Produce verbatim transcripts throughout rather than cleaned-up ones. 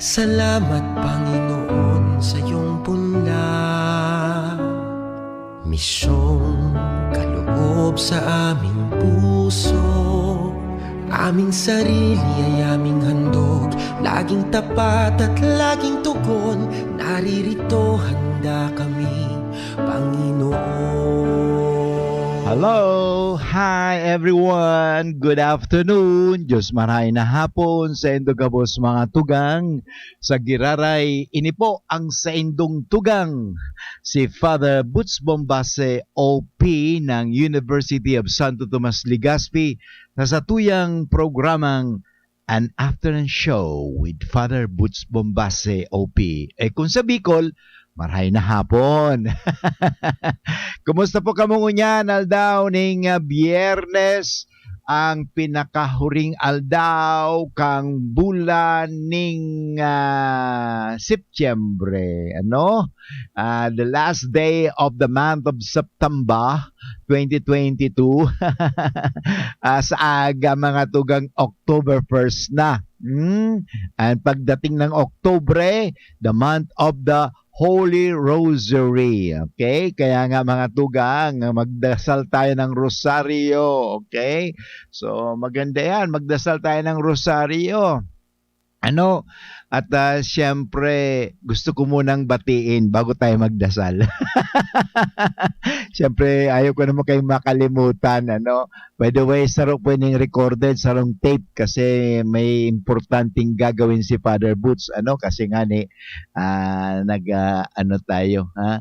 Salamat, Panginoon, sa iyong punla. Misyong kaloob sa aming puso. Aming sarili ay aming handog. Laging tapat at laging tugon. Naririto, handa kami, Panginoon. Hello! Hi everyone! Good afternoon! Diyos marhay na hapon sa indo gabos mga tugang sa Giraray. Ini po ang saindong tugang, si Father Boots Bombase, O P ng University of Santo Tomas Legazpi, sa satuyang programang An Afternoon Show with Father Boots Bombase, O P. Eh, kung sa Bicol, marhay na hapon. Kumusta po kamo ngunyan, aldaw ning, ah, Biyernes, ang pinakahuring aldaw kang bulan ning, ah, Setyembre, ano? Ah, the last day of the month of September twenty twenty-two. Ah, sa aga, mga tugang, October first na. Hmm? And pagdating ng Oktubre, the month of the Holy Rosary. Okay? Kaya nga, mga tugang, magdasal tayo ng rosaryo. Okay? So, maganda yan. Magdasal tayo ng rosaryo. Ano? At, ah, siyempre, gusto ko munang batiin bago tayo magdasal. Siyempre, ayaw ko naman kayong makalimutan, ano? By the way, saro po ining recorded, sarong tape kasi may importanteng gagawin si Father Boots, ano? Kasi nga ni, ah, nag, ah, ano tayo, ha?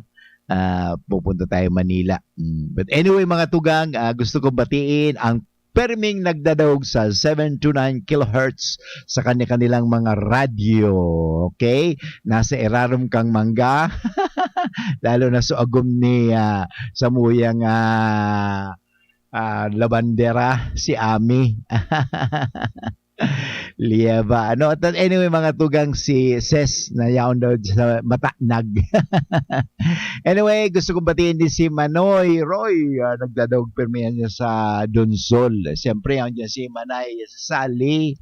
Ah, pupunta tayo Manila. Mm. But anyway, mga tugang, ah, gusto kong batiin ang perming nagdadangog sa seven two nine kilohertz sa kani-kanilang mga radyo. Okay? Nasa irarom kang mangga, lalo na sa agom ni, ah, samuyang, ah, ah, labandera, si Ami. Lieva. Ano, at anyway, mga tugang, si Ses na yaon daw sa Matanag. Anyway, gusto kong batiin din si Manoy Roy, ah, nagdadangog pirmi niya sa Donsol. Siyempre, yan dyan si Manay Sally,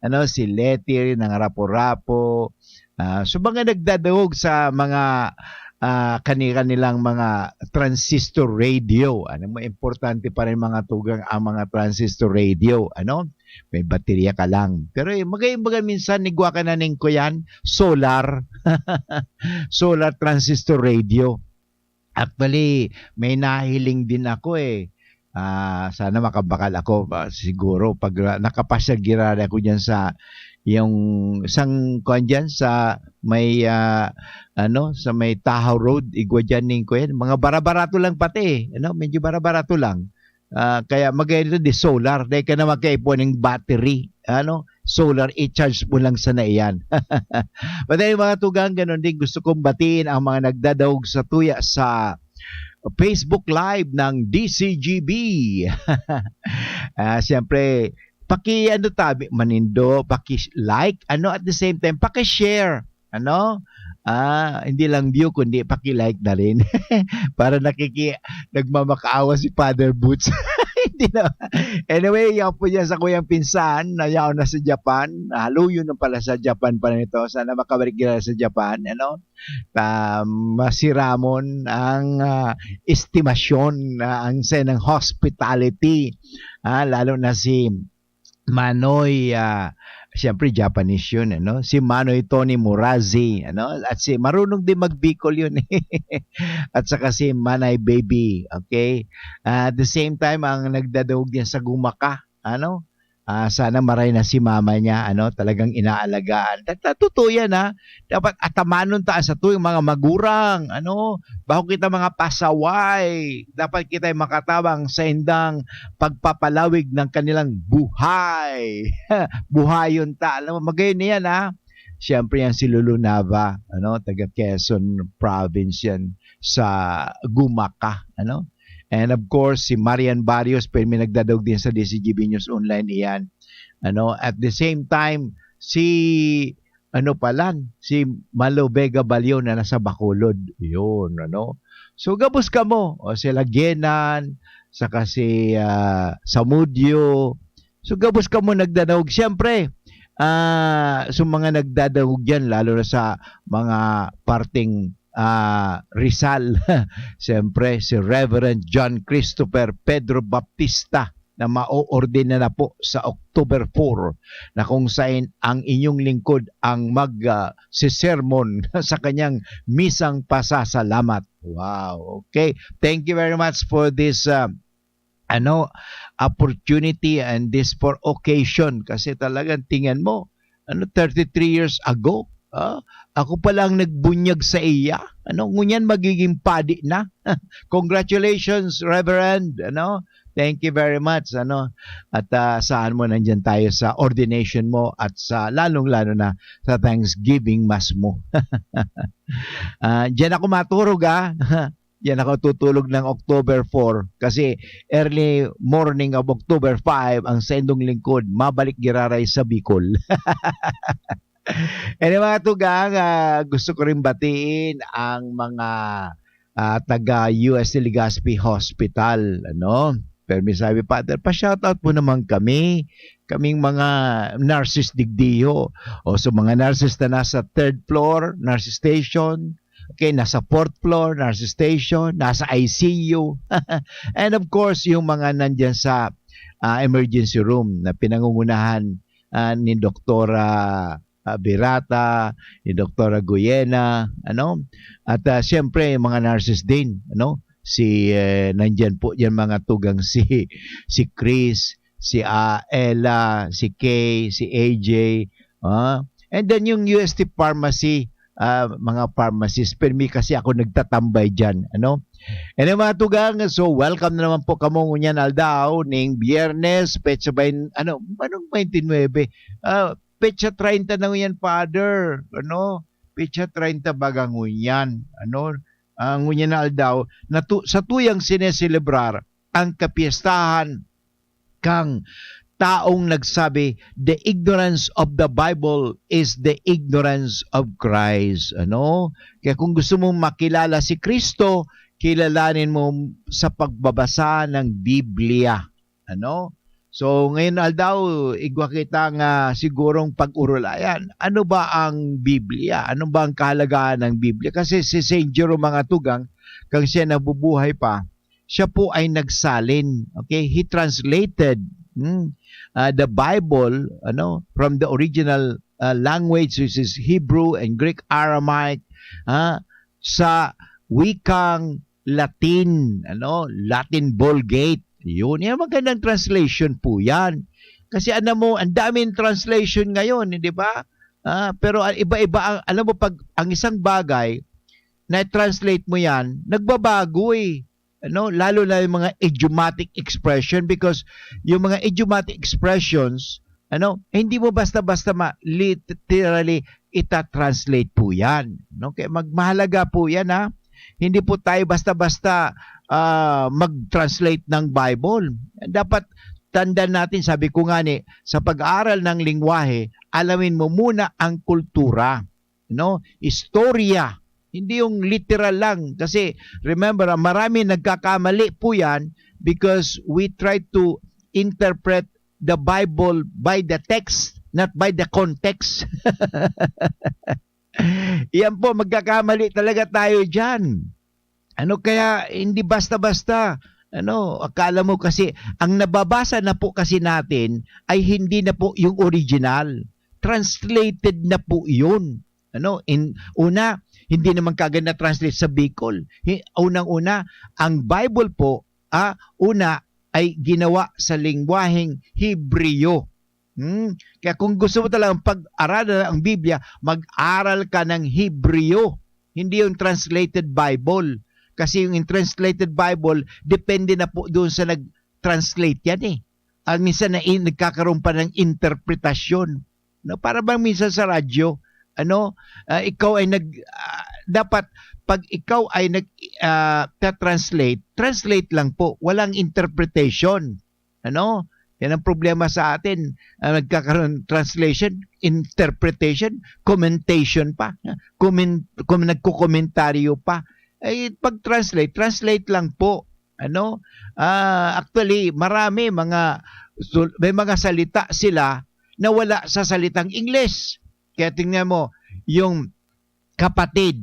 ano, si Leti ng Rapu-Rapu. Ah, so, mga nagdadangog sa mga, ah, kani-kanilang mga transistor radio. Ano mo, importante pa rin, mga tugang, ang mga transistor radio. Ano? May baterya ka lang. Pero, eh, magay-, magay minsan, igwa ka na ning kuyan, solar. Solar transistor radio. Actually, may nahiling din ako, eh. Ah, sana makabakal ako, ah, siguro pag, ah, nakapasyal giraray ako diyan sa, yung isang kuwan diyan sa may, ah, ano, sa may Tahaw Road, igwa diyan ning kuwan, mga bara-barato lang pati, eh, ano, medyo bara-barato lang. Ah, kaya maganda di solar, dahil ka na magkaipon ng battery, ano, solar, i-charge mo lang sana iyan. But anyway, mga tugang, ganun din, gusto kong batiin ang mga nagdadangog sa tuya sa Facebook Live ng D C G B. Ah, siyempre, paki-ano tabi, manindo, paki-like, ano, at the same time, paki-share, ano? Ah, hindi lang view, kundi paki-like na rin. Para nakiki-, nagmamakaawa si Father Boots. Hindi na. Anyway, yan po yan sa kuyang pinsan na yaon na sa Japan. Haluyon na pala sa Japan pala nito. Sana makabalik nila sa Japan, ano? Ah, masiramon ang, ah, estimasyon, ah, ang senang hospitality. Ah, lalo na si Manoy, ah, siyempre Japanese yun, ano? Si Manoy Tony Murazi, ano? At si, marunong din mag-Bicol yun, eh. At saka si Manay Baby, okay? Ah, at the same time, ang nagdadangog din sa Gumaka, ano? Ah, sana maray na si mama niya, ano? Talagang inaalagaan. Ta-, ta-, totoo yan, ha? Dapat atamanon ta sa tuwing mga magurang, ano? Bago kita mga pasaway, dapat kita'y makatabang sa indang pagpapalawig ng kanilang buhay. Buhayon ta. Alam mo, magayon na yan, ha? Siyempre, yan si Lolo Nava, ano, taga Quezon Province yan, sa Gumaka, ano? And of course, si Marian Barrios, pero may nagdadangog din sa D C G B News Online, iyan. Ano, at the same time, si, ano palan, si Malo Vega Balyo na nasa Bacolod. Yun, ano? So, gabos kamo, o si Laguenan, saka si, ah, Samudio. So, gabos kamo nagdadangog. Siyempre, Ah, so mga nagdadangog diyan, lalo na sa mga parteng, ah, Rizal, siyempre si Reverend John Christopher Pedro Baptista na maoordina na po sa October four, na kung sain ang inyong lingkod ang mag, ah, sesermon sa kanyang misang pasasalamat. Wow, okay. Thank you very much for this, ah, ano, opportunity and this for occasion. Kasi talagang tingnan mo, ano, thirty-three years ago, ah, ako pa lang nagbunyag sa iya. Ano, ngunyan magiging padi na. Congratulations, Reverend. Ano, thank you very much. Ano, at, ah, saan mo nandyan tayo sa ordination mo at sa lalong-lalo na sa Thanksgiving Mass mo. Ah, diyan ako maturog, ah. Diyan ako tutulog ng October four kasi early morning of October five ang saindong lingkod mabalik giraray sa Bicol. Anyway, mga tugang, ah, gusto ko rin batiin ang mga, ah, taga U S Legazpi Hospital, ano? Pero may sabi, "Father, pa-shoutout mo naman kami, kaming mga nurses digdiho." O, so mga nurses na nasa third floor, nurse station, okay, nasa fourth floor, nurse station, nasa I C U. And of course, yung mga nandyan sa, ah, emergency room na pinangungunahan, ah, ni Doktora, ah, Birata, ni Doktora Goyena, ano? At, ah, siyempre, yung mga nurses din, ano? Si, eh, nandyan po yan mga tugang si, si Chris, si, ah, Ella, si Kay, si A J, ah, and then yung U S T Pharmacy, ah, mga pharmacist, pirmi kasi ako nagtatambay diyan, ano? And then mga tugang, so welcome na naman po kamo ngunyan aldaw ning Biyernes, petsa bain-, ano, anong twenty-nine? Ah, petsa treinta na ngunyan, Father, ano? Petsa treinta baga ngunyan, ano? Ah, ngunyan na aldaw, na tu-, sa tuyang sineselebrar ang kapiestahan kang taong nagsabi, "The ignorance of the Bible is the ignorance of Christ." Ano? Kaya kung gusto mong makilala si Kristo, kilalanin mo sa pagbabasa ng Biblia. Ano? So, ngayon aldaw, igwa kita nga sigurong pag-urulayan. Ano ba ang Biblia? Ano ba ang kahalagahan ng Biblia? Kasi si Saint Jerome, mga tugang, kang siya nabubuhay pa, siya po ay nagsalin. Okay? He translated, hmm, ah, the Bible, ano, from the original, ah, language, which is Hebrew and Greek Aramaic, ah, sa wikang Latin, ano, Latin Vulgate. Yun, yan magandang translation po yan. Kasi alam mo, ang daming translation ngayon, di ba? Ah, pero ang iba-iba, ang, alam mo, pag ang isang bagay, na-translate mo yan, nagbabago eh. Ano, lalo na yung mga idiomatic expression, because yung mga idiomatic expressions, ano, eh, hindi mo basta-basta ma-, literally ita-translate po yan. No? Kaya mag-, mahalaga po yan, ha? Hindi po tayo basta-basta, ah, mag-translate ng Bible. Dapat tandaan natin, sabi ko nga ni, sa pag-aaral ng lingwahe, alamin mo muna ang kultura, no? Istorya. Hindi yung literal lang. Kasi, remember, ah, marami nagkakamali po yan because we try to interpret the Bible by the text, not by the context. Yan po, magkakamali talaga tayo diyan. Ano, kaya hindi basta-basta, ano, akala mo kasi, ang nababasa na po kasi natin ay hindi na po yung original. Translated na po yun. Ano, in, una, hindi naman kagad na-translate sa Bicol. Hi-, unang-una, ang Bible po, ah, una ay ginawa sa lengguwaheng Hebreo. Hmm? Kaya kung gusto mo talagang pag-aralan ang Biblia, mag-aral ka ng Hebreo. Hindi yung translated Bible. Kasi yung translated Bible, depende na po doon sa nag-translate yan eh. Ang minsan na in, nagkakaroon pa ng interpretasyon. No? Para bang minsan sa radyo, ano, ah, ikaw ay nag, ah, dapat pag ikaw ay nag, ah, ta-translate, translate lang po. Walang interpretation. Ano? Yan ang problema sa atin. Ah, nagkakaroon translation, interpretation, commentation pa. Comment, com-, nagko-komentaryo pa. Eh, pag translate, translate lang po. Ano? Ah, actually, marami mga sul-, may mga salita sila na wala sa salitang Ingles. Kaya tingnan mo, yung kapatid,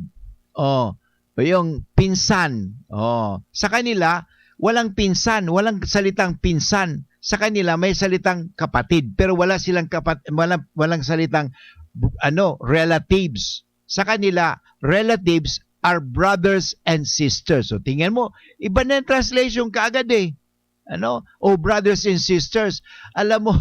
oh, o yung pinsan, oh, sa kanila, walang pinsan, walang salitang pinsan. Sa kanila, may salitang kapatid, pero wala silang kapat-, walang, walang salitang, bu-, ano, relatives. Sa kanila, relatives are brothers and sisters. So, tingnan mo, iba na yung translation kaagad eh. Ano? O brothers and sisters, alam mo,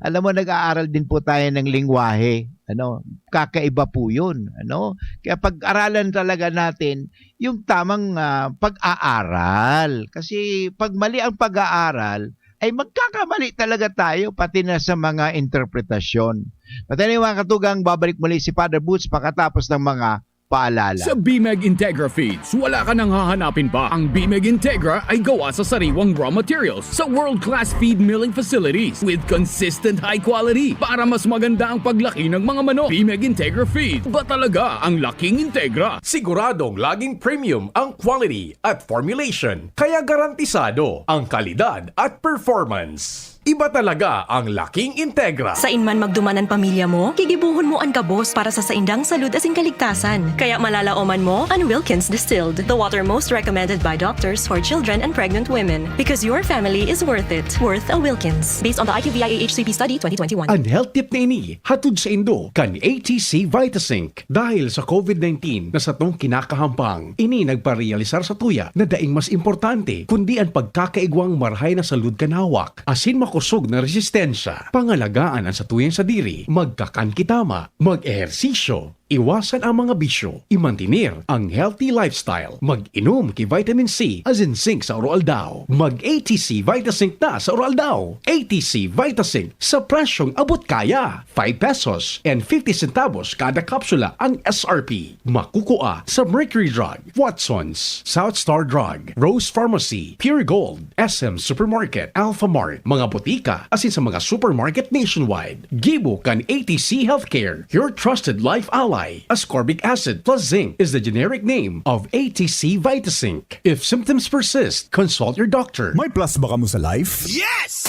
alam mo, nag-aaral din po tayo ng lingwahe. Ano? Kakaiba po yun. Ano? Kaya pag-aralan talaga natin yung tamang, ah, pag-aaral. Kasi pag mali ang pag-aaral, ay magkakamali talaga tayo, pati na sa mga interpretasyon. Pati na yung mga katugang, babalik muli si Father Boots pagkatapos ng mga paalala. Sa Bimeg Integra Feeds, wala ka nang hahanapin pa. Ang Bimeg Integra ay gawa sa sariwang raw materials sa world-class feed milling facilities with consistent high quality para mas maganda ang paglaki ng mga manok. Bimeg Integra Feed, ba talaga ang laking Integra? Siguradong laging premium ang quality at formulation, kaya garantisado ang kalidad at performance. Iba talaga ang laking Integra. Sain man magduman an pamilya mo, gigibohon mo an gabos para sa saindang salud asin kaligtasan. Kaya malalaoman mo an Wilkins Distilled, the water most recommended by doctors for children and pregnant women. Because your family is worth it. Worth a Wilkins. Based on the I Q V I A H C P study twenty twenty-one. An health tip na ini, hatod saindo kan A T C Vitasync. Dahil sa COVID nineteen na satong kinakahampang, ini nagparealisar satuya na daing mas importante kundi an pagkakaigwang marahay na salud kan hawak asin makosog na resistensya. Pangalagaan an satuyang sadiri, magkakan ki tama, mag-ehersisyo, iwasan ang mga bisyo, imantener ang healthy lifestyle, mag-inom ki vitamin C asin zinc sa aroaldaw. Mag-A T C Vitasync na sa aroaldaw. A T C Vitasync sa presyong abot kaya. Five pesos and fifty centavos kada kapsula ang S R P. Makukua sa Mercury Drug, Watson's, South Star Drug, Rose Pharmacy, Pure Gold, S M Supermarket, Alpha Mart, mga botika, asin sa mga supermarket nationwide. Gibo kan A T C Healthcare, your trusted life ally. Ascorbic acid plus zinc is the generic name of A T C Vitasync. If symptoms persist, consult your doctor. May plasma kamo sa life? Yes!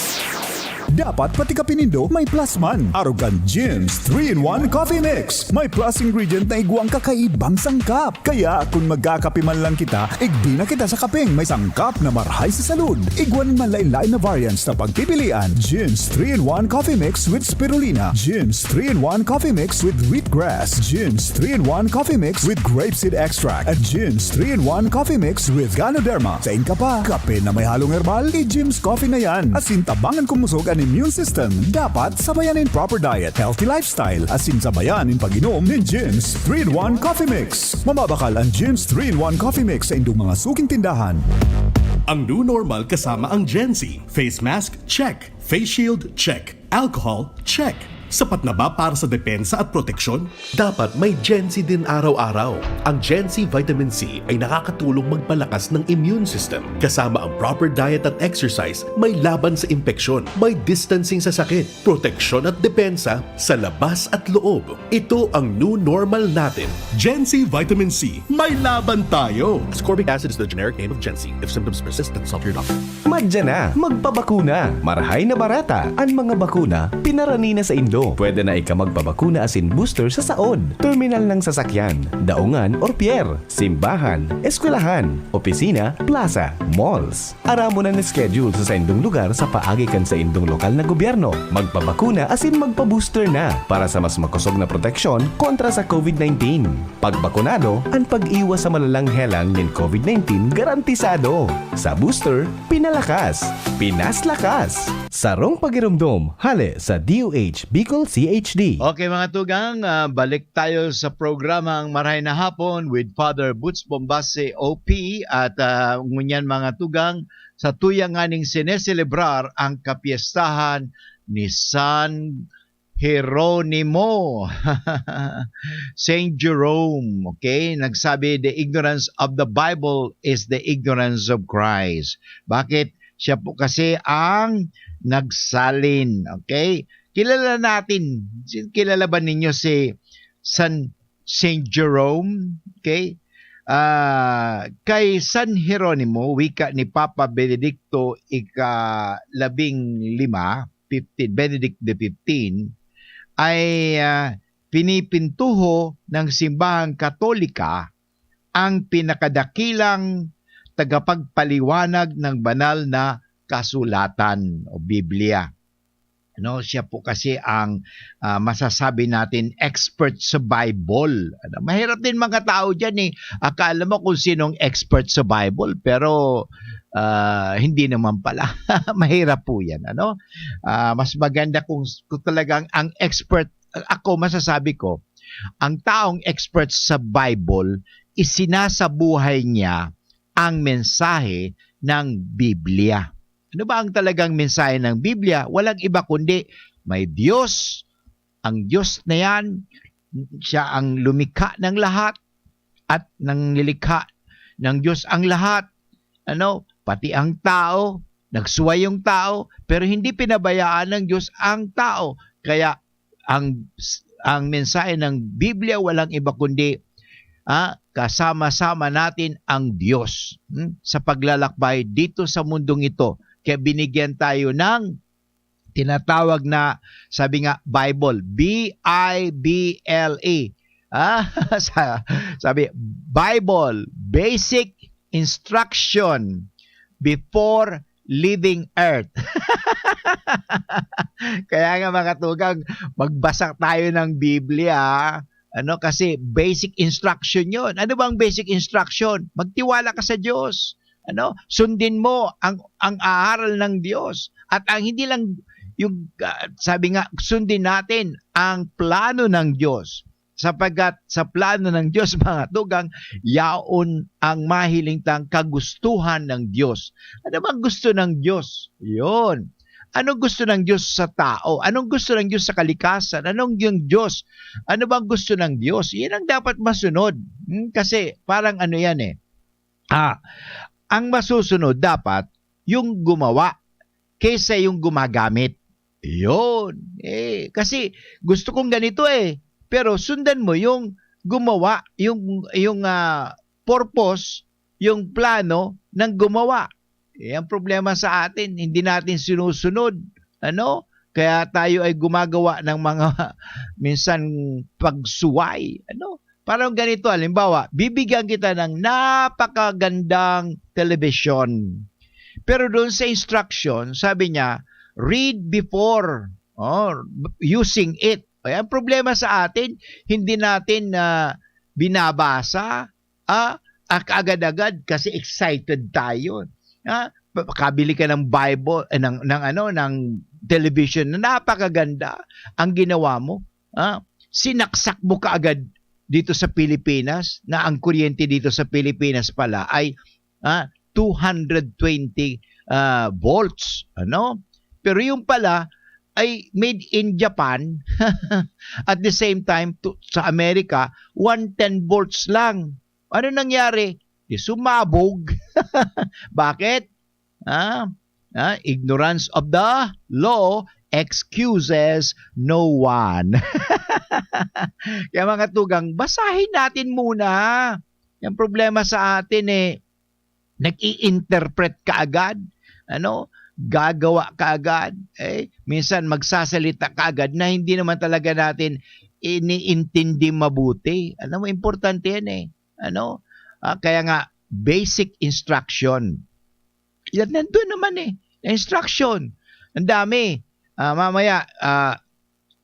Dapat pati kape nindo may plus man. Arog kan Jim's three-in-one Coffee Mix. May plus ingredient na igwang kakaibang sangkap. Kaya kun magkakape man lang kita, igbi na kita sa kapeng may sangkap na marhay sa salud. Igwa nin manlain-lain na variants na pagpipilian. Jim's three-in-one Coffee Mix with Spirulina. Jim's three-in-one Coffee Mix with Wheatgrass. Jim's three-in-one Coffee Mix with Grape Seed Extract. At Jim's three-in-one Coffee Mix with Ganoderma. Sain ka pa? Kape na may halong herbal? I-Jim's Coffee na yan. Asin tabangan kumusog an immune system. Dapat sabayan nin proper diet, healthy lifestyle. Asin sabayan nin pag-inom nin Jim's three-in-one Coffee Mix. Mababakal an Jim's three-in-one Coffee Mix sa indong mga suking tindahan. Ang new normal kasama ang Gen Z. Face mask, check. Face shield, check. Alcohol, check. Sapat na ba para sa depensa at proteksyon? Dapat may Gen Z din araw-araw. Ang Gen Z Vitamin C ay nakakatulong magpalakas ng immune system. Kasama ang proper diet at exercise, may laban sa impeksyon, may distancing sa sakit, proteksyon at depensa sa labas at loob. Ito ang new normal natin. Gen Z Vitamin C, may laban tayo! Ascorbic acid is the generic name of Gen Z. If symptoms persist, consult your doctor. Madya na, magpabakuna. Marahay na barata an mga bakuna, pinarani na saindo. Pwede na ika magpabakuna asin booster sa saod, terminal ng sasakyan, daungan or pier, simbahan, eskwelahan, opisina, plaza, malls. Aramon an schedule sa saindong lugar sa paagi kan saindong lokal na gobyerno. Magpabakuna asin magpa-booster na para sa mas makosog na proteksyon kontra sa COVID nineteen. Pagbakunado, an pag-iwas sa malalang helang nin COVID nineteen garantisado. Sa booster, pinalakas, pinaslakas. Sarong pagiromdom, hale sa D O H Bicol C H D. Okay, mga tugang, ah, balik tayo sa programang Marahay na Hapon with Father Boots Bombase, O P. At, ah, ngunyan, mga tugang, sa tuya nganing sineselebrar ang kapyestahan ni San Jeronimo. Saint Jerome, okay? Nagsabi, "The ignorance of the Bible is the ignorance of Christ." Bakit? Siya po kasi ang nagsalin, okay? Kilala natin, si-, kilala ba ninyo si San, Saint Jerome? Okay? Ah, kay San Jeronimo, wika ni Papa Benedicto ika-labing lima, fifteen, Benedict the fifteenth, ay, ah, pinipintuho ng Simbahang Katolika ang pinakadakilang tagapagpaliwanag ng banal na kasulatan o Biblia. Ano, siya po kasi ang, ah, masasabi natin expert sa Bible. Ano, mahirap din mga tao diyan, eh. Akala mo kung sinong expert sa Bible, pero, ah, hindi naman pala. Mahirap po 'yan, ano? Ah, mas maganda kung, kung talagang ang expert, ako masasabi ko, ang taong expert sa Bible, isinasabuhay niya ang mensahe ng Biblia. Ano ba ang talagang mensahe ng Biblia? Walang iba kundi may Diyos. Ang Diyos na 'yan, siya ang lumikha ng lahat at nanglilikha ng Diyos ang lahat. Ano, pati ang tao, nagsuway yung tao, pero hindi pinabayaan ng Diyos ang tao. Kaya ang, ang mensahe ng Biblia walang iba kundi, ah, kasama-sama natin ang Diyos, hmm, sa paglalakbay dito sa mundong ito. Kaya binigyan tayo ng tinatawag na, sabi nga, Bible, B I B L E. Ah, sa, sabi, Bible, Basic Instruction Before Leaving Earth. Kaya nga, mga tugang, magbasa tayo ng Biblia, ano, kasi basic instruction 'yon. Ano bang basic instruction? Magtiwala ka sa Diyos. Ano, sundin mo ang, ang aaral ng Diyos. At ang hindi lang yung, ah, sabi nga, sundin natin ang plano ng Diyos. Sapagkat sa plano ng Diyos, mga tugang, yaon ang mahiling tang kagustuhan ng Diyos. Ano bang gusto ng Diyos? 'Yon. Anong gusto ng Diyos sa tao? Anong gusto ng Diyos sa kalikasan? Anong yung Diyos? Ano bang gusto ng Diyos? 'Yan ang dapat masunod. Hmm, kasi parang ano 'yan, eh. Ah, ang masusunod dapat yung gumawa kaysa yung gumagamit. 'Yon. Eh, kasi gusto kong ganito, eh. Pero sundan mo yung gumawa, yung, yung, ah, purpose, yung plano ng gumawa. Eh, ang problema sa atin, hindi natin sinusunod. Ano? Kaya tayo ay gumagawa ng mga minsan pagsuway. Ano? Parang ganito, halimbawa, bibigyan kita ng napakagandang telebisyon. Pero doon sa instruction, sabi niya, "Read before, oh, using it." Ay, ang problema sa atin, hindi natin na binabasa, ah, ah, kaagad-agad kasi excited tayo. Ah, pa-, makabili ka ng Bible, eh, ng, ng ano, ng television na napakaganda ang ginawa mo. Ah, sinaksak mo kaagad dito sa Pilipinas na ang kuryente dito sa Pilipinas pala ay, ah, two hundred twenty, ah, volts, ano? Pero yung pala ay made in Japan. At the same time, to, sa Amerika, one ten volts lang. Ano nangyari? Di sumabog. Bakit? Ah, ah, ignorance of the law excuses no one. Kaya mga tugang, basahin natin muna. Yung problema sa atin, eh, nag-i-interpret kaagad, ano, gagawa kaagad, eh, minsan magsasalita kaagad na hindi naman talaga natin iniintindi mabuti. Alam mo, importante yan, eh. Ano? Ah, kaya nga, basic instruction. Yan, nandun naman, eh. Instruction. Ang dami. Ah, mamaya, ah,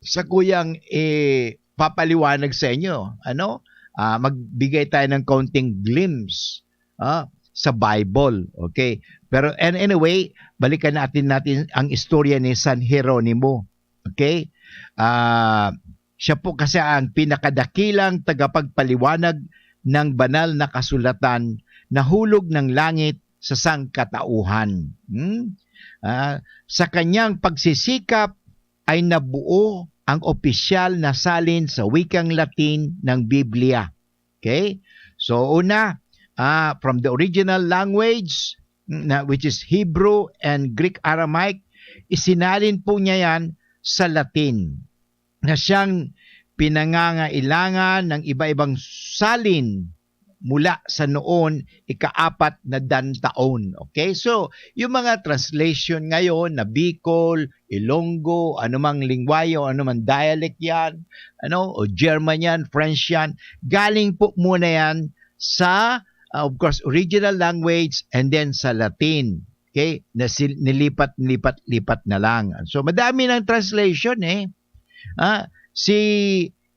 sa kuyang, eh, papaliwanag sa inyo, ano? Ah, magbigay tayo ng kaunting glimpse, ah, sa Bible, okay? Pero, and anyway, balikan natin, natin ang istorya ni San Jeronimo, okay? Ah, siya po kasi ang pinakadakilang tagapagpaliwanag ng banal na kasulatan na hulog ng langit sa sangkatauhan. Hmm? Ah, sa kanyang pagsisikap ay nabuo ang opisyal na salin sa wikang Latin ng Biblia. Okay? So, una, ah, from the original language, na, which is Hebrew and Greek Aramaic, isinalin po niya yan sa Latin na siyang pinangangailangan ng iba-ibang salin mula sa noon ikaapat na dan taon. Okay? So, yung mga translation ngayon na Bicol, Ilonggo, anumang lingwayo, anumang dialect yan, ano, o German yan, French yan, galing po muna yan sa, uh, of course, original language and then sa Latin. Okay? Na sil- nilipat, nilipat, lipat na lang. So, madami ng translation eh. Ah, si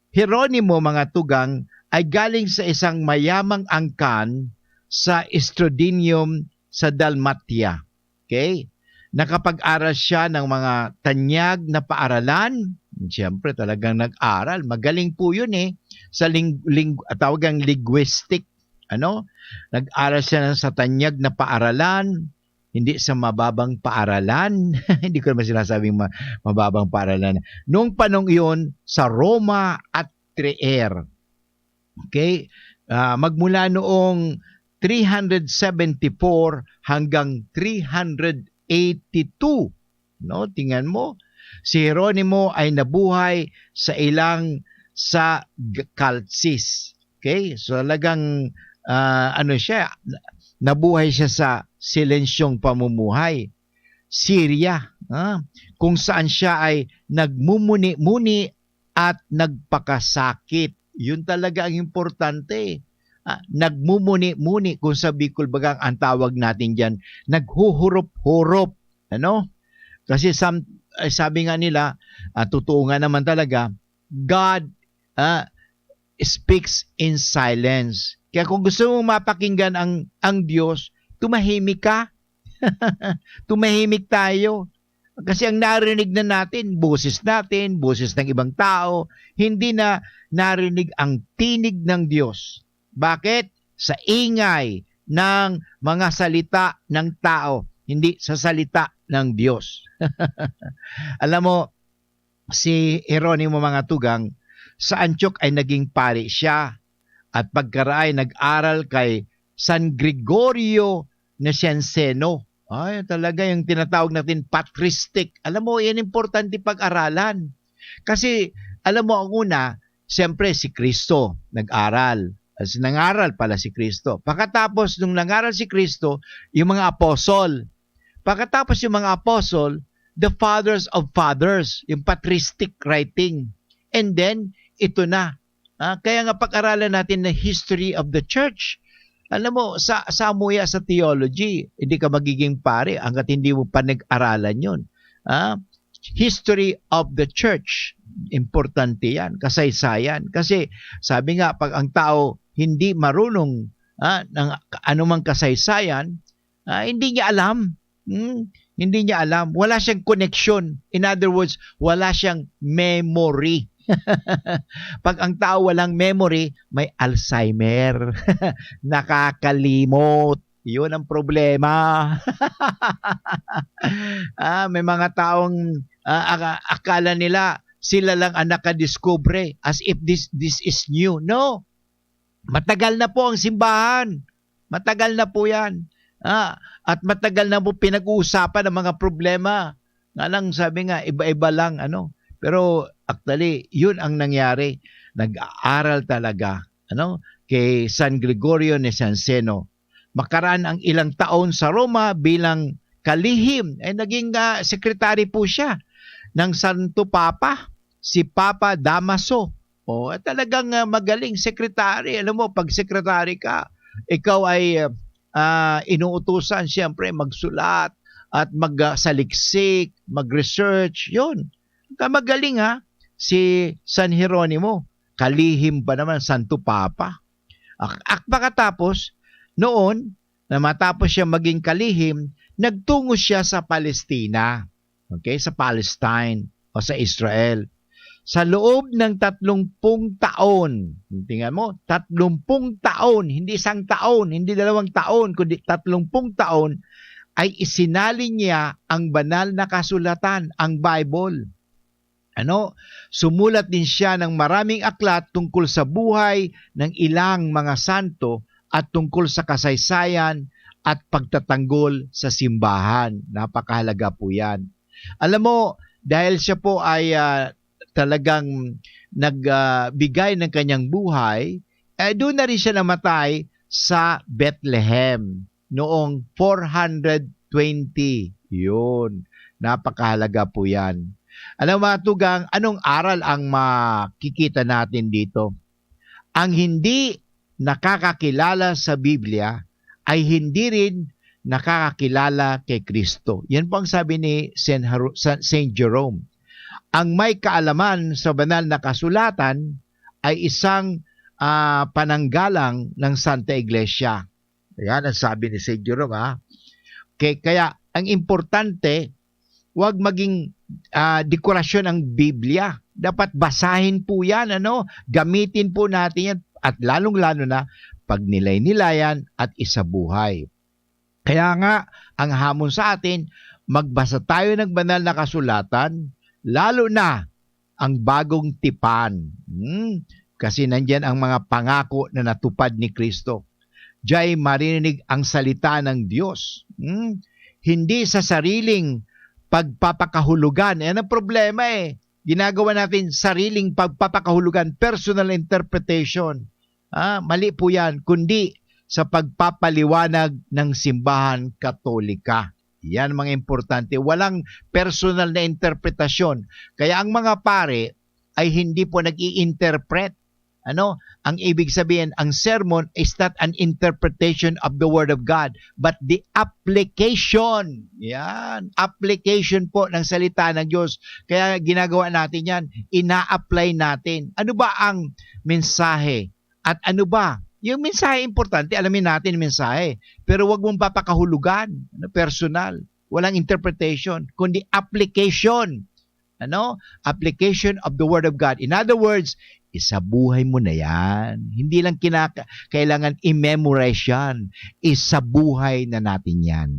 Jeronimo, mga tugang, ay galing sa isang mayamang angkan sa Estradinium sa Dalmatia. Okay? Nakapag-aral siya ng mga tanyag na paaralan. Siyempre, talagang nag-aral. Magaling po yun eh. Sa ling- ling- tawag ang linguistic. Ano? Nag-aral siya sa tanyag na paaralan, hindi sa mababang paaralan. Hindi ko naman sinasabing ma- mababang paaralan. Noong panong iyon, sa Roma at Trier. Okay? Ah, magmula noong three hundred seventy-four hanggang three hundred eighty-two. No? Tingnan mo, si Jeronimo ay nabuhay sa ilang sa G- Chalcis. Okay? So talagang ah, ano siya, na- nabuhay siya sa silensyong pamumuhay. Syria, ah, kung saan siya ay nagmumuni-muni at nagpakasakit. Yun talaga ang importante. Ah, nagmumuni-muni, kung sa Bicol baga ang tawag natin diyan, naghuhurop-hurop, ano? Kasi sam- eh, sabi nga nila, ah, totoo nga naman talaga, God, ah, speaks in silence. Kaya kung gusto mong mapakinggan ang ang Diyos, tumahimik ka. Tumahimik tayo. Kasi ang narinig na natin, boses natin, boses ng ibang tao, hindi na narinig ang tinig ng Diyos. Bakit? Sa ingay ng mga salita ng tao, hindi sa salita ng Diyos. Alam mo, si Jeronimo, mga tugang, sa Antioch ay naging pari siya at pagkaraay nag-aral kay San Gregorio Nacianceno. Ay, talaga yung tinatawag natin patristic. Alam mo, yan importante pag-aralan. Kasi, alam mo, ang una, siyempre si Kristo nag-aral. As nangaral pala si Kristo. Pagkatapos nung nangaral si Kristo, yung mga apostol. Pagkatapos yung mga apostol, the fathers of fathers, yung patristic writing. And then, ito na. Ah, kaya nga pag-aralan natin na history of the church. Alam mo, sa samuya sa theology, hindi ka magiging pare hanggat hindi mo panag-aralan yun. Ah, history of the church, importante yan, kasaysayan. Kasi sabi nga, pag ang tao hindi marunong ah, ng anumang kasaysayan, ah, hindi niya alam. Hmm? Hindi niya alam. Wala siyang koneksyon. In other words, wala siyang memory. Pag ang tao walang memory, may Alzheimer. Nakakalimot. Yun ang problema. Ah, may mga taong ah, aka- akala nila sila lang ang nakadiskubre as if this this is new. No. Matagal na po ang simbahan. Matagal na po 'yan. Ah, at matagal na po pinag-uusapan ang mga problema. Nga lang, sabi nga, iba-iba lang, ano. Pero actually, 'yun ang nangyari. Nag-aaral talaga, ano, kay San Gregorio Nacianceno. Makaraan ang ilang taon sa Roma bilang kalihim, eh, naging ah, sekretary po siya ng Santo Papa, si Papa Damaso. Oh, talagang ah, magaling sekretary. Alam mo, pag sekretary ka, ikaw ay ah, ah, inuutusan siyempre magsulat at magsaliksik, mag-research. 'Yun. Kamagaling ha, si San Jeronimo, kalihim pa naman, Santo Papa. Ak, ak pagkatapos, noon, na matapos siya maging kalihim, nagtungo siya sa Palestina. Okay? Sa Palestine o sa Israel. Sa loob ng tatlumpung taon, tingnan mo, tatlumpung taon, hindi isang taon, hindi dalawang taon, kundi tatlumpung taon, ay isinalin niya ang banal na kasulatan, ang Bible. Ano? Sumulat din siya ng maraming aklat tungkol sa buhay ng ilang mga santo at tungkol sa kasaysayan at pagtatanggol sa simbahan. Napakahalaga po 'yan. Alam mo, dahil siya po ay ah, talagang nag ah, bigay ng kanyang buhay, eh, doon na rin siya namatay sa Bethlehem noong four hundred twenty. Yun, napakahalaga po yan. Alam mo, mga tugang, anong aral ang makikita natin dito? Ang hindi nakakakilala sa Biblia ay hindi rin nakakakilala kay Kristo. Yan po ang sabi ni Saint Haro-, Sa-, Saint Jerome. Ang may kaalaman sa banal na kasulatan ay isang, ah, pananggalang ng Santa Iglesia. Yan ang sabi ni Saint Jerome, ha? Kay-, kaya ang importante, wag maging, ah, dekorasyon ang Biblia. Dapat basahin po yan, ano? Gamitin po natin yan. At lalong-lalo na, pagnilay-nilayan at isabuhay. Kaya nga, ang hamon sa atin, magbasa tayo ng banal na kasulatan, lalo na ang bagong tipan. Hmm? Kasi nandiyan ang mga pangako na natupad ni Kristo. Diyan maririnig ang salita ng Diyos. Hmm? Hindi sa sariling pagpapakahulugan. Yan ang problema eh. Ginagawa natin sariling pagpapakahulugan, personal interpretation. Ah, mali po yan, kundi sa pagpapaliwanag ng Simbahan Katolika. Yan mga importante. Walang personal na interpretasyon. Kaya ang mga pare ay hindi po nag-i-interpret. Ano? Ang ibig sabihin, ang sermon is not an interpretation of the Word of God, but the application. Yan. Application po ng salita ng Diyos. Kaya ginagawa natin yan. Ina-apply natin. Ano ba ang mensahe? At ano ba? Yung mensahe importante, alamin natin yung mensahe. Pero wag mong papakahulugan, ano, personal. Walang interpretation, kundi application. Ano? Application of the Word of God. In other words, isabuhay mo na yan. Hindi lang kinaka-, kailangan i-memorize yan. Isabuhay na natin yan.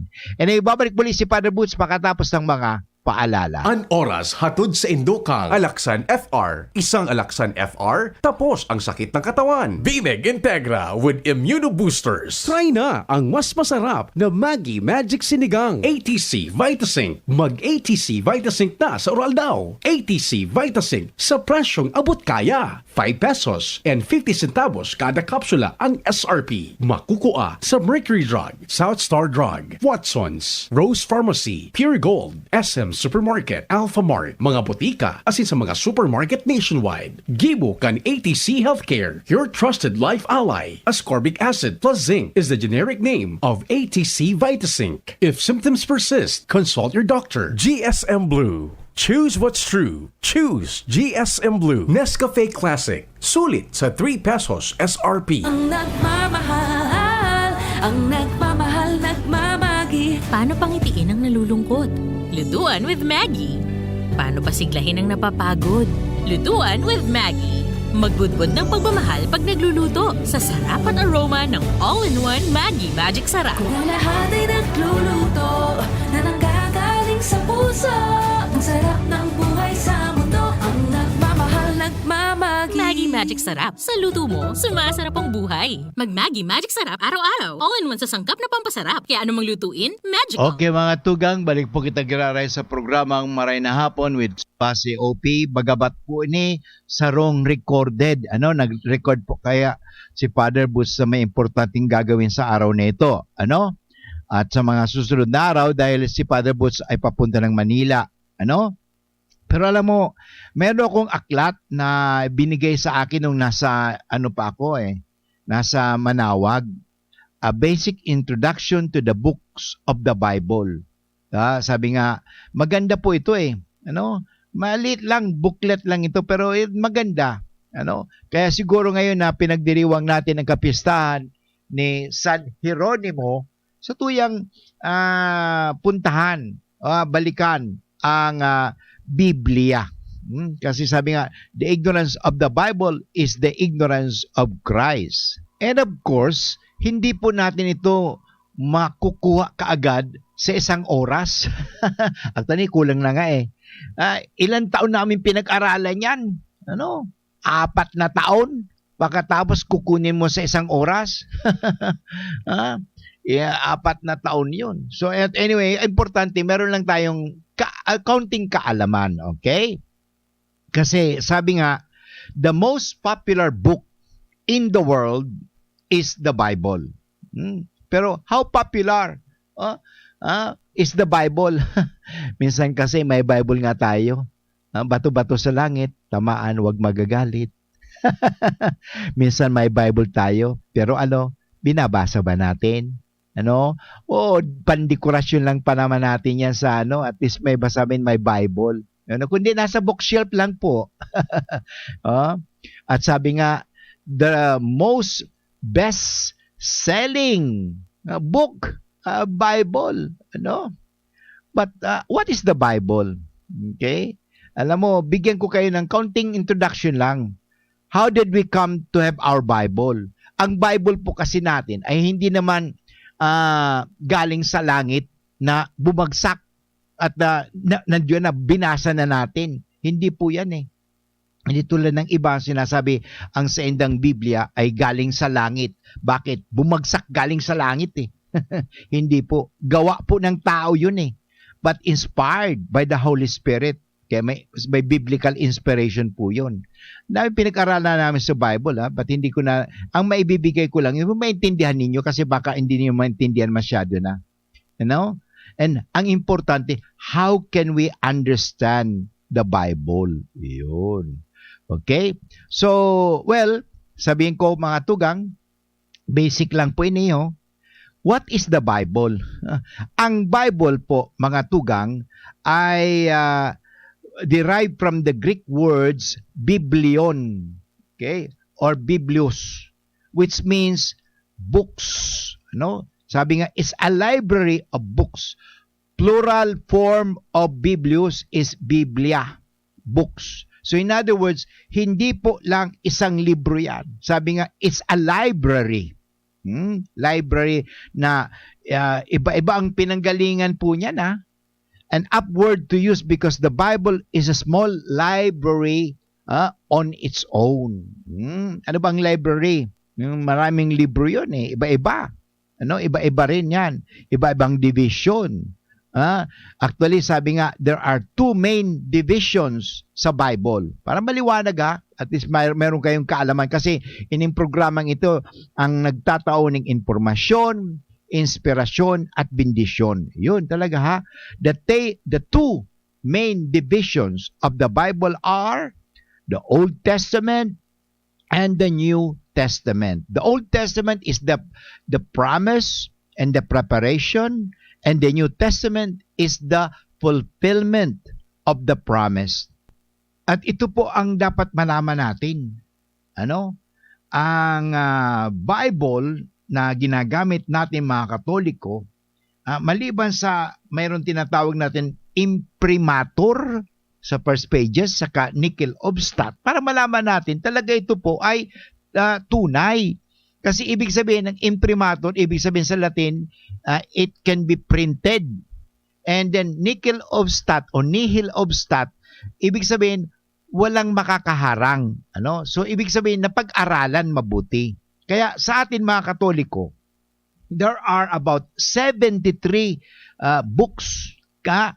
And ibabalik muli si Father Boots pagkatapos ng mga paalala. An oras hatod sa indo kang Alaksan F R. Isang Alaksan F R, tapos ang sakit ng katawan. Bimeg Integra with Immunoboosters. Try na ang mas masarap na Maggi Magic Sinigang. A T C Vitasync. Mag A T C Vitasync na sa Uraldaw. A T C Vitasync sa presyong abot kaya. Five pesos and fifty centavos kada kapsula ang S R P. Makukua sa Mercury Drug, South Star Drug, Watson's, Rose Pharmacy, Pure Gold, S M Supermarket, Alpha Mart, mga botika, asin sa mga supermarket nationwide. Gibo kan A T C Healthcare, your trusted life ally. Ascorbic acid plus zinc is the generic name of A T C Vitasync. If symptoms persist, consult your doctor. G S M Blue. Choose what's true. Choose G S M Blue. Nescafe Classic. Sulit sa three pesos S R P. Ang nagmamahal, ang nagmamahal, nagmamagi. Paano pangitiin ang nalulungkot? Lutuan with Maggie. Paano pasiglahin ang napapagod? Lutuan with Maggie. Magbudbod ng pagmamahal pag nagluluto sa sarap at aroma ng all-in-one Maggie Magic Sarap. Kung ang lahat ay nagluluto na nanggagaling sa puso, ang sarap ng buhay sa mundo, ang nagmamahal, nagmamagi. Maggie Magic Sarap. Sa luto mo, sumasarap ang buhay. Mag Maggie Magic Sarap araw-araw. All-in-one sa sangkap na pampasarap. Kaya anumang lutuin, magical. Okay, mga tugang, balik po kita giraray sa programang Maray na Hapon with Pasi O P. Bagabat po ini sarong recorded, ano, nag-record po kaya si Father Boots sa may importanteng gagawin sa araw na ito, ano? At sa mga susunod na araw, dahil si Father Boots ay papunta ng Manila, ano? Pero alam mo, meron akong aklat na binigay sa akin nung nasa, ano pa ako eh, nasa Manawag. A Basic Introduction to the Books of the Bible. Ah, sabi nga, maganda po ito eh. Ano? Maliit lang, booklet lang ito, pero eh, maganda. Ano? Kaya siguro ngayon na pinagdiriwang natin ang kapistahan ni San Jeronimo, sa tuyang, ah, puntahan, ah, balikan ang, ah, Biblia. Hmm, kasi sabi nga, "The ignorance of the Bible is the ignorance of Christ." And of course, hindi po natin ito makukuha kaagad sa isang oras. Actually, kulang na nga eh. Ah, ilang taon namin pinag-aralan yan. Ano? Apat na taon? Pagkatapos kukunin mo sa isang oras? Ah, yeah, apat na taon yun. So, at anyway, importante, meron lang tayong ka-, ah, kaunting kaalaman, okay? Kasi sabi nga, the most popular book in the world is the Bible. Hmm? Pero how popular, ah, ah, is the Bible? Minsan kasi may Bible nga tayo. Ah, bato-bato sa langit, tamaan, wag magagalit. Minsan may Bible tayo, pero ano, binabasa ba natin? Ano? O pandekorasyon lang pa naman natin yan sa ano, at least may basamin, may Bible. Ano? Kundi nasa bookshelf lang po. Oh? At sabi nga, the most best-selling, ah, book, ah, Bible. Ano? But, ah, what is the Bible? Okay? Alam mo, bigyan ko kayo ng kaunting introduction lang. How did we come to have our Bible? Ang Bible po kasi natin ay hindi naman, ah, galing sa langit na bumagsak at, ah, na, nandiyan na, binasa na natin. Hindi po yan eh. Hindi tulad ng iba ang sinasabi, ang saindang Biblia ay galing sa langit. Bakit? Bumagsak galing sa langit eh. Hindi po. Gawa po ng tao yun eh. But inspired by the Holy Spirit. Kaya may, may biblical inspiration po yun. Dami pinag-aralan namin sa Bible, ha? But hindi ko na, ang maibibigay ko lang, yung maintindihan ninyo kasi baka hindi niyo maintindihan masyado na. You know? And ang importante, how can we understand the Bible? Yun. Okay? So, well, sabihin ko mga tugang, basic lang po ini, oh. What is the Bible? Ah, ang Bible po, mga tugang, ay, ah, derived from the Greek words biblion, okay, or biblios, which means books, no? Sabi nga, is a library of books. Plural form of biblios is biblia, books. So in other words, hindi po lang isang libro yan. Sabi nga, it's a library. Hmm? Library na, ah, iba-iba ang pinanggalingan po niyan, ha? And upward to use because the Bible is a small library, ah, on its own. Hmm? Ano bang library? Yung maraming libro yun eh, iba-iba. Ano, iba-iba rin yan. Iba-ibang division. Ah, actually, sabi nga, there are two main divisions sa Bible. Para maliwanag ha, at least may, meron kayong kaalaman. Kasi ining programang ito, ang nagtatao ng impormasyon, inspirasyon, at bendisyon. Yun talaga ha. The, ta- the two main divisions of the Bible are the Old Testament and the New Testament. The Old Testament is the, the promise and the preparation, and the New Testament is the fulfillment of the promise. At ito po ang dapat malaman natin. Ano? Ang, ah, Bible na ginagamit natin, mga Katoliko, ah, maliban sa mayroon tinatawag natin imprimatur sa first pages, saka nihil obstat, para malaman natin talaga ito po ay, ah, tunay. Kasi ibig sabihin ng imprimatur, ibig sabihin sa Latin, ah, it can be printed. And then nihil obstat o nihil obstat, ibig sabihin walang makakaharang, ano? So ibig sabihin napag-aralan mabuti. Kaya sa atin mga Katoliko, there are about seventy-three, ah, books ka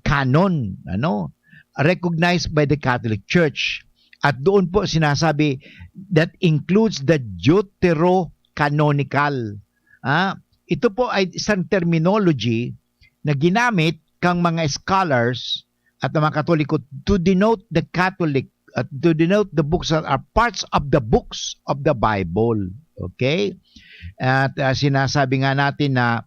canon, ano, recognized by the Catholic Church. At doon po sinasabi, that includes the deuterocanonical. Ah, ito po ay isang terminology na ginamit kang mga scholars at ng mga Katoliko to denote the Catholic, at to denote the books that are parts of the books of the Bible. Okay? At, ah, sinasabi nga natin na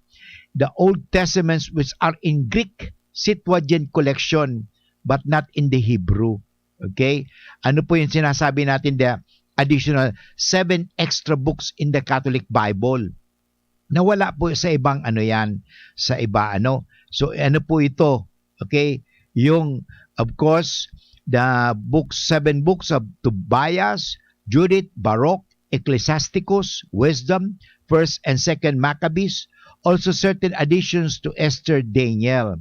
the Old Testaments which are in Greek, Septuagint collection, but not in the Hebrew. Okay? Ano po yung sinasabi natin, the additional seven extra books in the Catholic Bible? Nawala po sa ibang ano yan, sa iba ano. So, ano po ito? Okay? Yung, of course, the books, seven books of Tobias, Judith, Baruch, Ecclesiasticus, Wisdom, First and Second Maccabees, also certain additions to Esther, Daniel.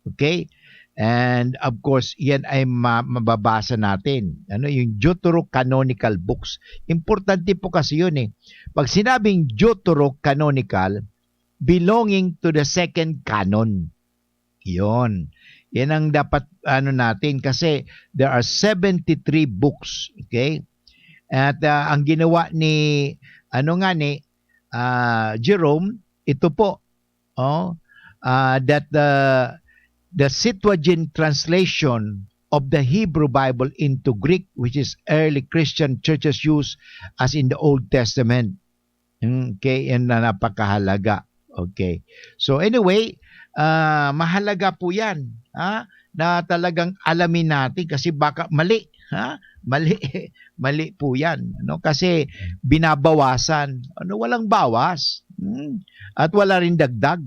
Okay? And of course, yan ay ma- mababasa natin. Ano yung deuterocanonical books? Importante po kasi yun eh. Pag sinabing deuterocanonical, belonging to the second canon. Yun. Yan ang dapat ano natin kasi there are seventy-three books. Okay? At, ah, ang ginawa ni, ano nga ni, ah, Jerome, ito po, oh, ah, that the, the Septuagint translation of the Hebrew Bible into Greek, which is early Christian churches use as in the Old Testament. Hmm, okay, yan na napakahalaga. Okay. So anyway, ah, mahalaga po yan, ha, na talagang alamin natin kasi baka mali, ha? Mali, mali po yan, ano? Kasi binabawasan, ano, walang bawas. Hmm. At wala rin dagdag.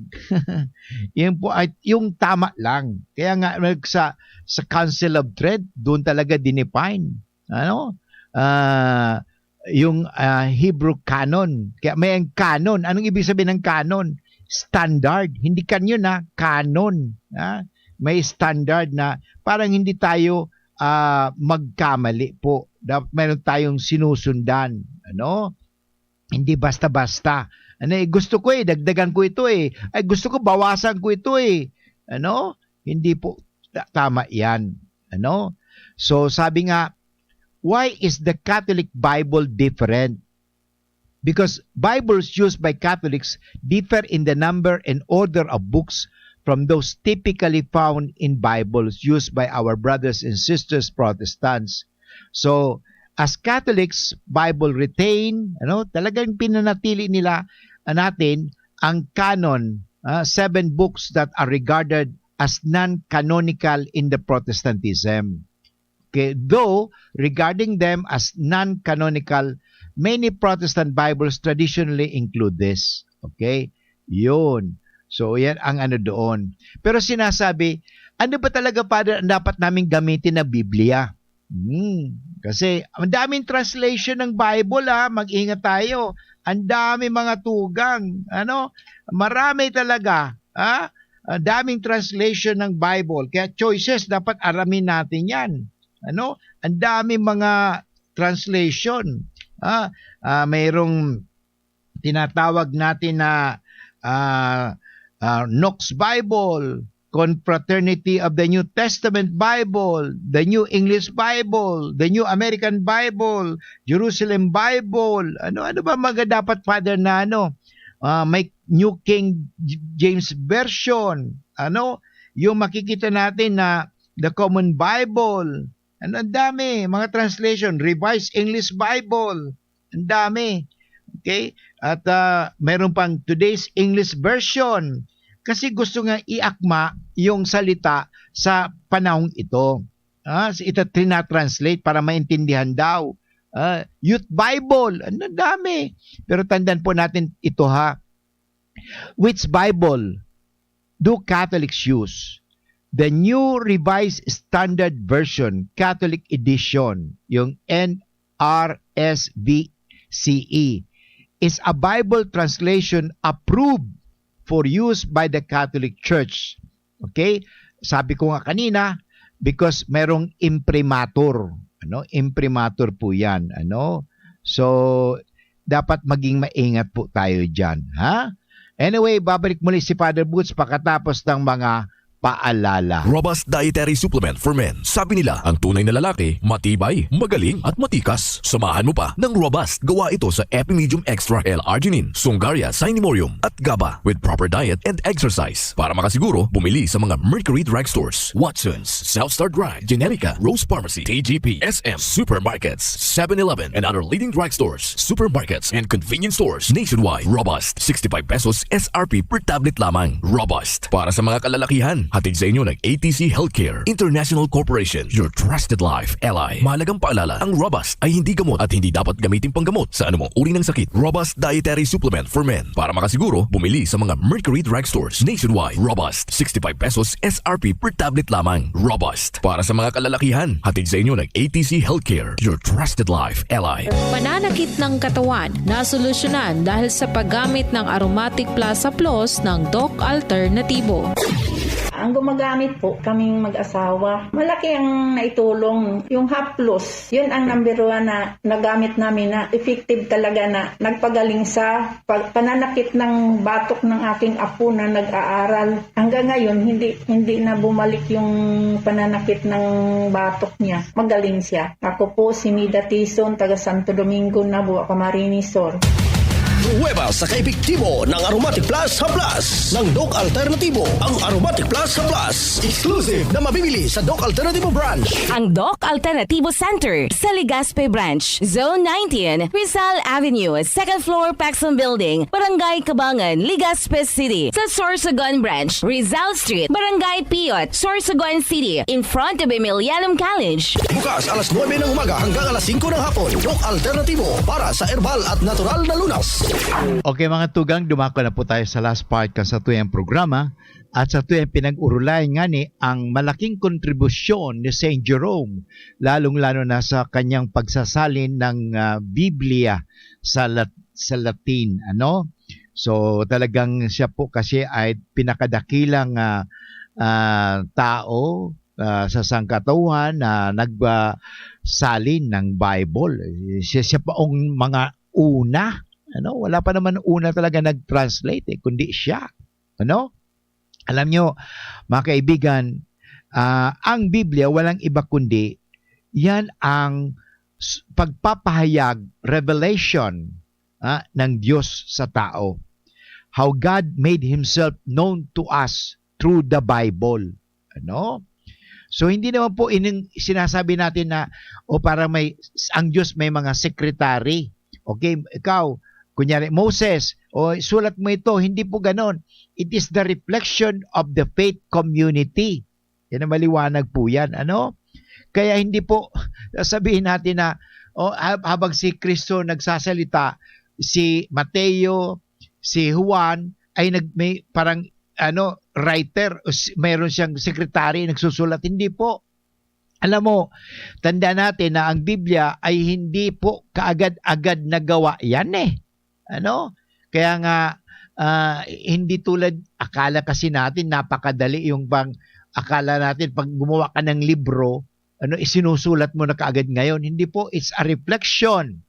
Yun po ay yung tama lang. Kaya nga, nag-, sa, sa Council of Trent, doon talaga dinefine, ano? Ah, yung, ah, Hebrew canon. Kaya may ang canon. Anong ibig sabihin ng canon? Standard. Hindi kanyon, ah, canon. Ah, may standard na parang hindi tayo, ah, magkamali po. Dapat meron tayong sinusundan. Ano? Hindi basta-basta. Ano, eh, gusto ko, eh, dagdagan ko ito, eh. Ay, gusto ko, bawasan ko ito, eh. Ano? Hindi po ta-, tama yan. Ano? So, sabi nga, why is the Catholic Bible different? Because Bibles used by Catholics differ in the number and order of books from those typically found in Bibles used by our brothers and sisters Protestants. So, as Catholics, Bible retain, ano, talagang pinanatili nila, ah, natin ang canon, ah, seven books that are regarded as non-canonical in the Protestantism. Okay, though regarding them as non-canonical, many Protestant Bibles traditionally include this. Okay? Yun. So, yan ang ano doon. Pero sinasabi, ano ba talaga, Father, ang dapat naming gamitin na Biblia? Hmm, kasi ang daming translation ng Bible, ah, mag-ingat tayo. Ang daming mga tugang, ano? Marami talaga, ah, ang daming translation ng Bible. Kaya choices, dapat aramin natin yan. Ano? Ang daming mga translation. Ah, ah, mayroong tinatawag natin na, ah, ah, Knox Bible, Confraternity of the New Testament Bible, the New English Bible, the New American Bible, Jerusalem Bible. Ano, ano ba mga dapat, Father, na ano? Ah, may New King J-, James Version. Ano? Yung makikita natin na the Common Bible. Ano, ang dami. Mga translation. Revised English Bible. Ang dami. Okay? At, ah, meron pang Today's English Version. Kasi gusto nga iakma yung salita sa panahong ito. Ah, si-, ito tinatranslate para maintindihan daw. Ah, Youth Bible. Ang dami. Pero tandaan po natin ito, ha. Which Bible do Catholics use? The New Revised Standard Version, Catholic Edition, yung N R S V C E, is a Bible translation approved for use by the Catholic Church. Okay? Sabi ko nga kanina, because merong imprimatur, ano? Imprimatur po 'yan, ano? So, dapat maging maingat po tayo diyan, ha? Anyway, babalik muli si Father Boots pakatapos ng mga paalala. Robust Dietary Supplement for Men. Sabi nila, ang tunay na lalaki, matibay, magaling, at matikas. Samahan mo pa ng Robust. Gawa ito sa Epimedium Extra L-Arginine, Sungaria Cinemorium, at GABA. With proper diet and exercise. Para makasiguro, bumili sa mga Mercury Drug Stores, Watson's, South Star Drug, Generica, Rose Pharmacy, T G P, S M, supermarkets, Seven-Eleven, and other leading drug stores, supermarkets, and convenience stores nationwide. Robust, sixty-five pesos S R P per tablet lamang. Robust. Para sa mga kalalakihan, hatid sa inyo ng A T C Healthcare International Corporation, your trusted life ally. Mahalagang paalala, ang Robust ay hindi gamot at hindi dapat gamitin panggamot sa anumang uri ng sakit. Robust Dietary Supplement for Men. Para makasiguro, bumili sa mga Mercury Drug Stores nationwide. Robust, sixty-five pesos S R P per tablet lamang. Robust. Para sa mga kalalakihan, hatid sa inyo ng A T C Healthcare, your trusted life ally. Pananakit ng katawan, nasolusyonan dahil sa paggamit ng Aromatic Plaza Plus ng Doc Alternativo. Ang gumagamit po, kaming mag-asawa. Malaki ang naitulong. Yung haplos, yun ang number one na nagamit namin na effective talaga na nagpagaling sa pag-, pananakit ng batok ng aking apo na nag-aaral. Hanggang ngayon, hindi, hindi na bumalik yung pananakit ng batok niya. Magaling siya. Ako po si Mida Tison, taga Santo Domingo, Nabua, Camarines Sur. Pruweba sa kaepektibo ng Aromatic Plus Haplas ng Doc Alternativo. Ang Aromatic Plus Haplas, exclusive na mabibili sa Doc Alternativo Branch. Ang Doc Alternativo Center sa Legazpi Branch, Zone nineteen, Rizal Avenue, second floor, Paxson Building, Barangay Cabangan, Legazpi City. Sa Sorsogon Branch, Rizal Street, Barangay Piot, Sorsogon City, in front of Emilianum College. Bukas alas nuebe ng umaga hanggang alas singko ng hapon. Doc Alternativo para sa herbal at natural na lunas. Okay, mga tugang, dumako na po tayo sa last part kan satuyang programa. At satuyang pinag-urulayan ngani ang malaking kontribusyon ni Saint Jerome, lalong-lalo na sa kanyang pagsasalin ng, ah, Biblia sa Lat-, sa Latin, ano? So, talagang siya po kasi ay pinakadakilang, ah, ah, tao, ah, sa sangkatauhan na nagsalin ng Bible. Siya, siya pa ang mga una, ano? Wala pa naman una talaga nag-translate, eh, kundi siya, ano? Alam nyo, mga kaibigan, ah, ang Biblia walang iba kundi yan ang s-, pagpapahayag, revelation, ah, ng Diyos sa tao. How God made Himself known to us through the Bible. Ano? So, hindi naman po ining sinasabi natin na, o parang may, ang Diyos may mga secretary. Okay, ikaw, kunyari, Moses, o sulat mo ito, hindi po ganon. It is the reflection of the faith community. Yan ang maliwanag po yan. Ano? Kaya hindi po sasabihin natin na, o, ha-, habang si Kristo nagsasalita, si Mateo, si Juan, ay nag-, may parang, ano, writer, o si-, mayroon siyang secretary, nagsusulat. Hindi po. Alam mo, tandaan natin na ang Biblia ay hindi po kaagad-agad na gawa yan, eh. Ano? Kaya nga, ah, hindi tulad, akala kasi natin napakadali yung bang, akala natin pag gumawa ka ng libro, ano, isinusulat mo na kaagad ngayon. Hindi po, it's a reflection,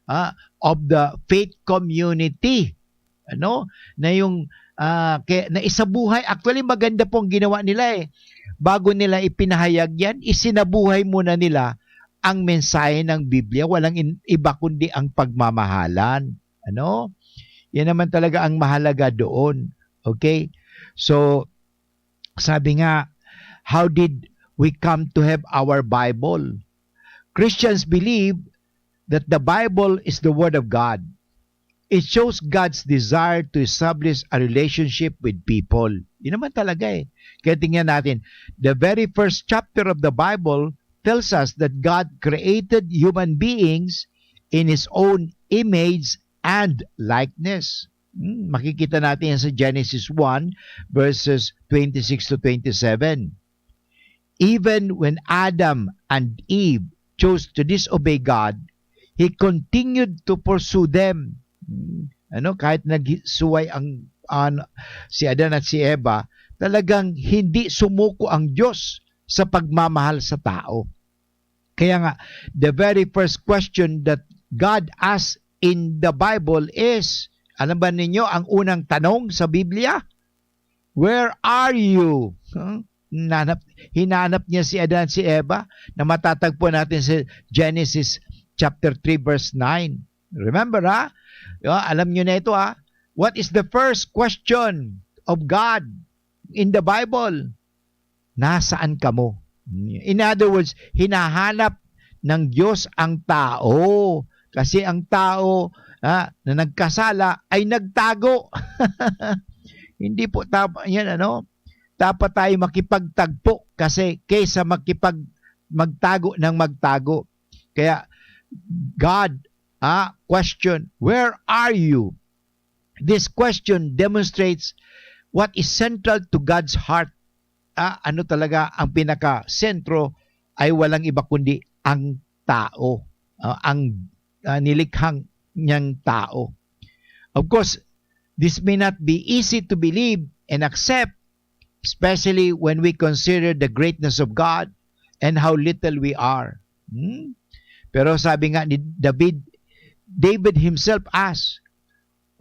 ah, of the faith community. Ano? Na yung, ah, kaya, na isabuhay. Actually, maganda po ang ginawa nila, eh. Bago nila ipinahayag yan, isinabuhay muna nila ang mensahe ng Biblia. Walang in-, iba kundi ang pagmamahalan. Ano? Yan naman talaga ang mahalaga doon. Okay? So, sabi nga, how did we come to have our Bible? Christians believe that the Bible is the Word of God. It shows God's desire to establish a relationship with people. Yun naman talaga, eh. Kaya tingnan natin, the very first chapter of the Bible tells us that God created human beings in His own image and likeness. Hmm, makikita natin yan sa Genesis one, verses twenty-six to twenty-seven. Even when Adam and Eve chose to disobey God, He continued to pursue them. Hmm, ano, kahit nagsuway ang, an-, si Adan at si Eva, talagang hindi sumuko ang Diyos sa pagmamahal sa tao. Kaya nga, the very first question that God asks in the Bible is, alam ba ninyo ang unang tanong sa Biblia? "Where are you?" Huh? Hinanap, hinanap niya si Adan, si Eva, na matatagpuan natin sa Genesis chapter three, verse nine. Remember, ha? Yo, alam niyo na ito, ha? What is the first question of God in the Bible? "Nasaan kamo?" In other words, hinahanap ng Diyos ang tao. Kasi ang tao, ah, na nagkasala ay nagtago. Hindi po tap-, yan, ano? Dapat tayo makipagtagpo kasi kaysa makipag-, magtago ng magtago. Kaya, God, ah, question, "Where are you?" This question demonstrates what is central to God's heart. Ah, ano talaga ang pinakasentro ay walang iba kundi ang tao, ah, ang, ah, nilikhang niyang tao. Of course, this may not be easy to believe and accept, especially when we consider the greatness of God and how little we are. Hmm? Pero sabi nga ni David, David himself asked,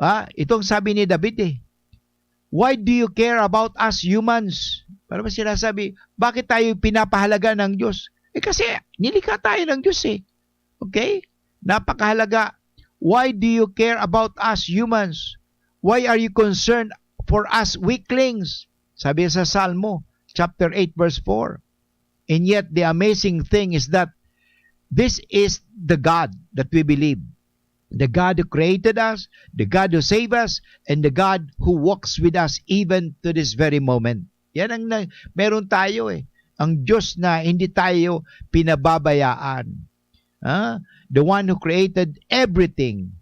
ah, itong sabi ni David eh, "Why do you care about us humans?" Parang sinasabi, "Bakit tayo pinapahalaga ng Diyos?" Eh kasi nilikha tayo ng Diyos eh. Okay? Napakahalaga. "Why do you care about us humans? Why are you concerned for us weaklings?" Sabi sa Salmo chapter eight verse four. And yet the amazing thing is that this is the God that we believe. The God who created us, the God who saved us, and the God who walks with us even to this very moment. Yan ang na, meron tayo eh. Ang Diyos na hindi tayo pinababayaan. Ah, the one who created everything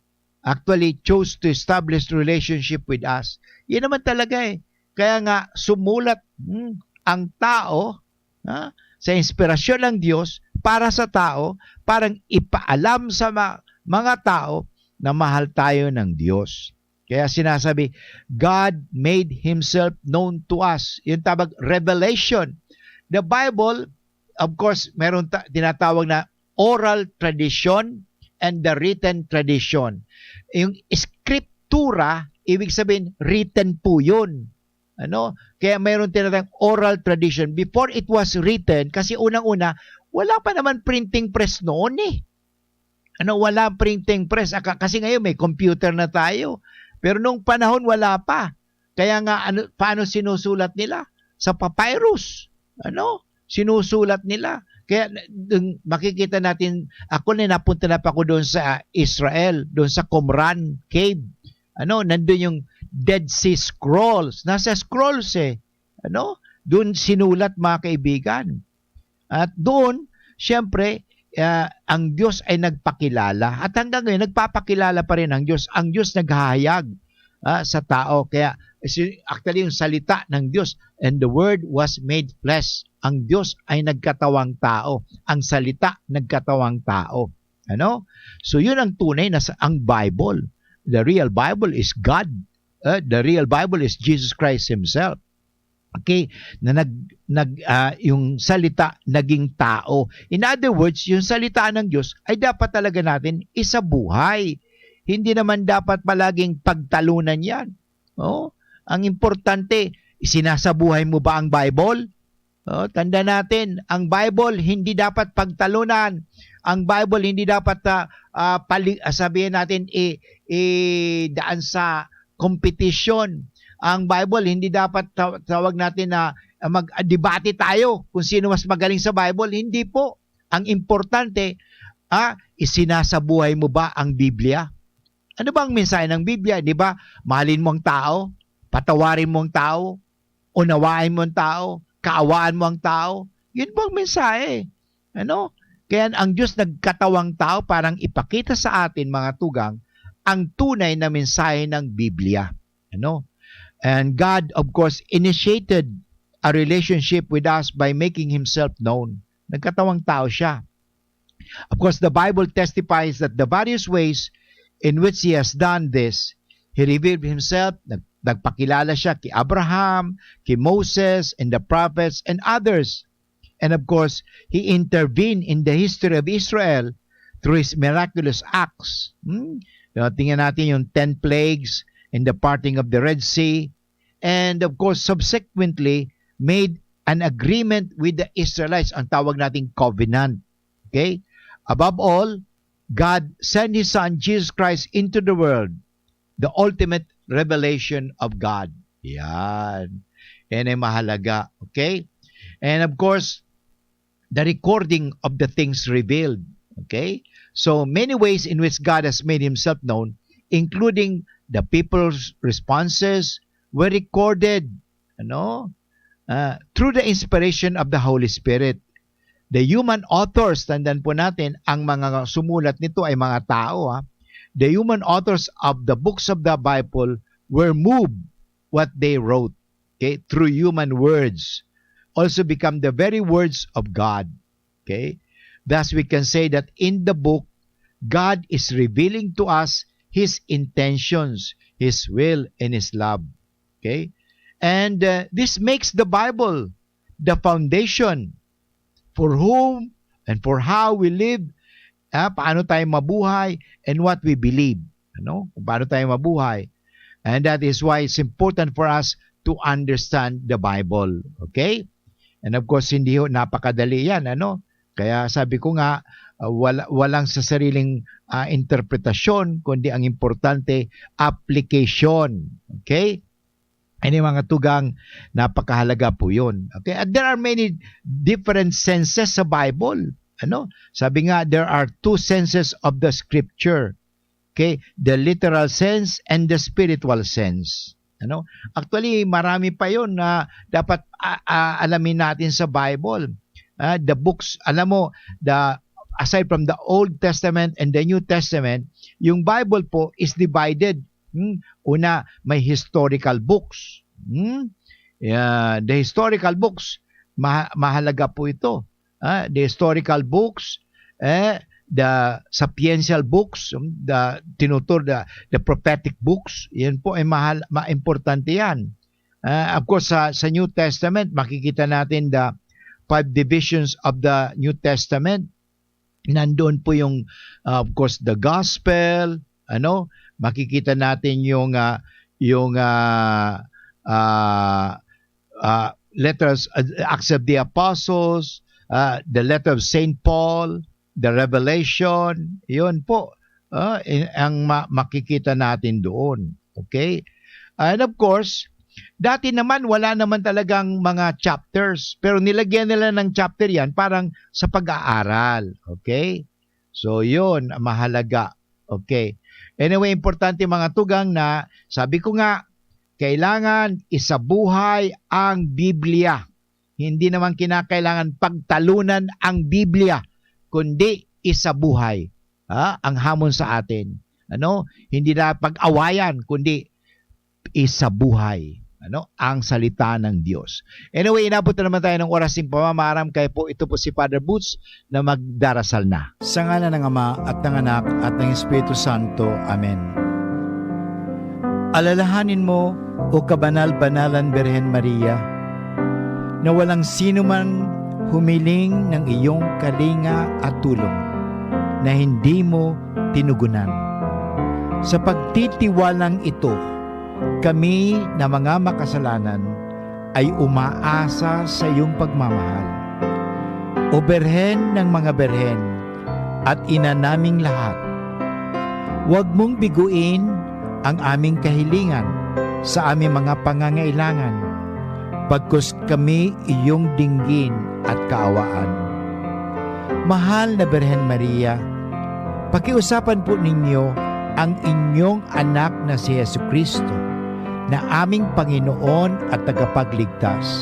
actually chose to establish relationship with us. Yan naman talaga eh. Kaya nga, sumulat hmm, ang tao ha, sa inspirasyon ng Diyos para sa tao, parang ipaalam sa ma- mga tao na mahal tayo ng Diyos. Kaya sinasabi, "God made Himself known to us." Yung tawag revelation. The Bible, of course, meron ta- tinatawag na oral tradition and the written tradition. Yung scriptura, ibig sabihin, written po yun. Ano? Kaya mayroon tinatawag oral tradition. Before it was written, kasi unang-una, wala pa naman printing press noon eh. Ano, wala printing press. Aka- Kasi ngayon may computer na tayo. Pero nung panahon, wala pa. Kaya nga, ano, paano sinusulat nila? Sa papyrus. Ano? Sinusulat nila. Kaya dun, makikita natin, ako na napunta na pa ako doon sa Israel, doon sa Qumran Cave. Ano, nandun yung Dead Sea Scrolls. Nasa scrolls eh. Ano? Doon sinulat, mga kaibigan. At doon, siyempre, ah, ang Diyos ay nagpakilala. At hanggang ngayon, nagpapakilala pa rin ang Diyos. Ang Diyos naghahayag ah, sa tao. Kaya, si- actually, yung salita ng Diyos, "And the Word was made flesh." Ang Diyos ay nagkatawang tao. Ang salita nagkatawang tao. Ano? So, yun ang tunay na sa- ang Bible. The real Bible is God. Eh, the real Bible is Jesus Christ Himself. Okay, na nag nag ah, yung salita naging tao. In other words, yung salita ng Diyos ay dapat talaga natin isabuhay. Hindi naman dapat palaging pagtalunan 'yan. Oh, ang importante, sinasabuhay mo ba ang Bible? Oh, tanda natin, ang Bible hindi dapat pagtalunan. Ang Bible hindi dapat ah, ah, pali- ah, sabihin natin i, i daan sa competition. Ang Bible hindi dapat taw- tawag natin na ah, mag-debate tayo kung sino mas magaling sa Bible. Hindi po. Ang importante, ah, isinasabuhay mo ba ang Biblia? Ano ba ang mensahe ng Biblia? Di ba? Mahalin mo ang tao, patawarin mo ang tao, unawain mo ang tao, kaawaan mo ang tao. Yun po ang mensahe. Ano? Kaya ang Diyos nagkatawang tao parang ipakita sa atin, mga tugang, ang tunay na mensahe ng Biblia. Ano? And God, of course, initiated a relationship with us by making Himself known. Nagkatawang tao siya. Of course, the Bible testifies that the various ways in which He has done this, He revealed Himself, nag- nagpakilala siya ki Abraham, ki Moses, and the prophets, and others. And of course, He intervened in the history of Israel through His miraculous acts. Hmm? Tingnan natin yung ten plagues and the parting of the Red Sea. And of course, subsequently, made an agreement with the Israelites, ang tawag nating covenant. Okay? Above all, God sent His Son, Jesus Christ, into the world, the ultimate revelation of God. Yan. Yan ay mahalaga. Okay? And of course, the recording of the things revealed. Okay? So, many ways in which God has made Himself known, including the people's responses, were recorded, ano? Ah, through the inspiration of the Holy Spirit. The human authors, tandaan po natin, ang mga sumulat nito ay mga tao. Ha? The human authors of the books of the Bible were moved what they wrote, okay, through human words, also become the very words of God. Okay? Thus, we can say that in the book, God is revealing to us His intentions, His will, and His love. Okay? And, uh, this makes the Bible the foundation for whom and for how we live, ah, paano tayo mabuhay, and what we believe. Ano? Kung paano tayo mabuhay. And that is why it's important for us to understand the Bible. Okay? And of course, hindi ho napakadali yan, ano? Kaya sabi ko nga, ah, wala, walang sa sariling, ah, interpretasyon, kundi ang importante, application. Okay? Ano yung mga tugang, napakahalaga po yun. Okay? And there are many different senses sa Bible. Ano? Sabi nga, there are two senses of the scripture. Okay? The literal sense and the spiritual sense. Ano? Actually, marami pa yun na dapat, ah, ah, alamin natin sa Bible. Ah, the books, alam mo, the, aside from the Old Testament and the New Testament, yung Bible po is divided. Hmm? Una, may historical books. Hmm? Yeah, the historical books, maha-, mahalaga po ito. Ah, the historical books, eh, the sapiential books, um, the tinutur-, the, the prophetic books, yan po ay mahal, ma-, importante yan. Ah, of course, sa, sa New Testament, makikita natin the five divisions of the New Testament. Nandoon po yung, ah, of course, the gospel, ano, makikita natin yung, ah, yung, ah, ah, ah, letters, ah, Acts of the Apostles, ah, the letter of Saint Paul, the Revelation, yun po, ah, in-, ang ma-, makikita natin doon. Okay? And of course, dati naman wala naman talagang mga chapters, pero nilagyan nila ng chapter yan parang sa pag-aaral. Okay? So, yun, mahalaga. Okay. Anyway, importante mga tugang na, sabi ko nga, kailangan isabuhay ang Biblia. Hindi naman kinakailangan pagtalunan ang Biblia, kundi isabuhay. Ha? Ang hamon sa atin, ano? Hindi na pag-awayan, kundi isabuhay, ano? Ang salita ng Diyos. Anyway, inabot na naman tayo ng oras ng pamamaram. Kaya po, ito po si Father Boots na magdarasal na. Sa ngalan ng Ama, at ng Anak, at ng Espiritu Santo. Amen. Alalahanin mo, O kabanal-banalan Birhen Maria, na walang sino man humiling ng iyong kalinga at tulong na hindi mo tinugunan. Sa pagtitiwalang ito, kami na mga makasalanan ay umaasa sa iyong pagmamahal. O Birhen ng mga Birhen at Ina naming lahat, huwag mong biguin ang aming kahilingan sa aming mga pangangailangan, pagkos kami iyong dinggin at kaawaan. Mahal na Birhen Maria, pakiusapan po ninyo ang inyong anak na si Jesu-Cristo, na aming Panginoon at Tagapagligtas,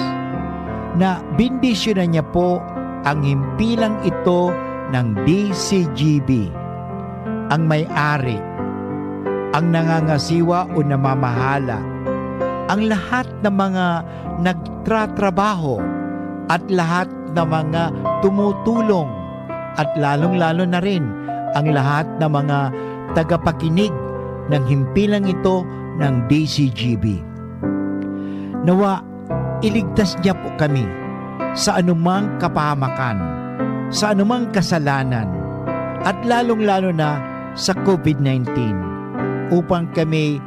na bendisyonan niya po ang himpilang ito ng D C G B, ang may-ari, ang nangangasiwa o namamahala, ang lahat ng mga nagtratrabaho, at lahat ng mga tumutulong, at lalong-lalo na rin ang lahat ng mga tagapakinig ng himpilang ito ng D C G B. Nawa, iligtas niya po kami sa anumang kapahamakan, sa anumang kasalanan, at lalong-lalo na sa covid nineteen, upang kami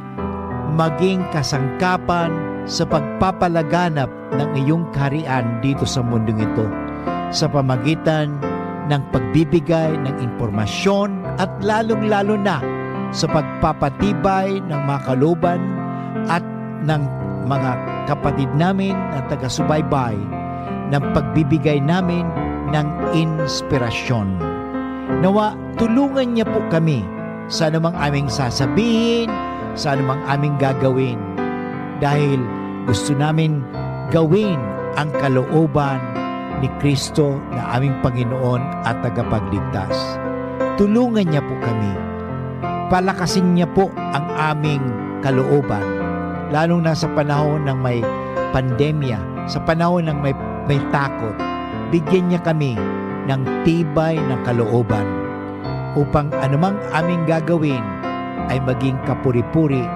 maging kasangkapan sa pagpapalaganap ng iyong kaharian dito sa mundong ito, sa pamagitan ng pagbibigay ng impormasyon at lalong-lalo na sa pagpapatibay ng mga kalooban at ng mga kapatid namin na taga-subaybay ng pagbibigay namin ng inspirasyon. Nawa, tulungan niya po kami sa anumang aming sasabihin, sa anumang aming gagawin, dahil gusto namin gawin ang kalooban ni Kristo na aming Panginoon at Tagapagligtas. Tulungan niya po kami. Palakasin niya po ang aming kalooban, lalong na sa panahon ng may pandemya, sa panahon ng may, may takot. Bigyan niya kami ng tibay na kalooban, upang anumang aming gagawin ay maging kapuri-puri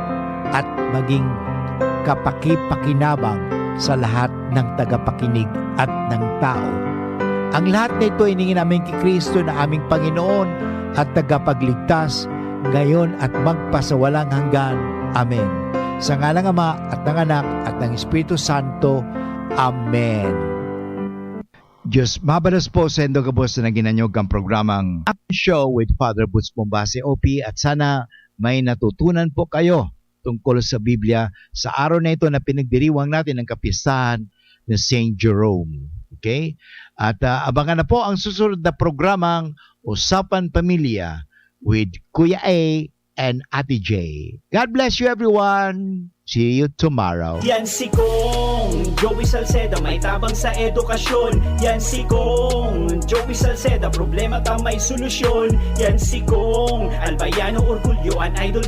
at maging kapakipakinabang sa lahat ng tagapakinig at ng tao. Ang lahat na ito hiningi namin kay Kristo na aming Panginoon at Tagapagligtas, ngayon at magpasawalang hanggan. Amen. Sa ngalan ng Ama at ng Anak at ng Espiritu Santo. Amen. Diyos mabalos po sa indo gabos na naghinanyog kan programang After Show with Father Boots Bombase, O P, at sana may natutunan po kayo tungkol sa Biblia sa araw na ito na pinagdiriwang natin ang kapistahan ni Saint Jerome. Okay? At ah, abangan na po ang susunod na programang Usapan Pamilya with Kuya A and Ate J. God bless you, everyone. See you tomorrow. Yan si Kong Joey Salceda, may tabang sa edukasyon. Yan si Kong Joey Salceda, problema ta may solusyon. Yan si Kong Albayano Orgulyo, an idol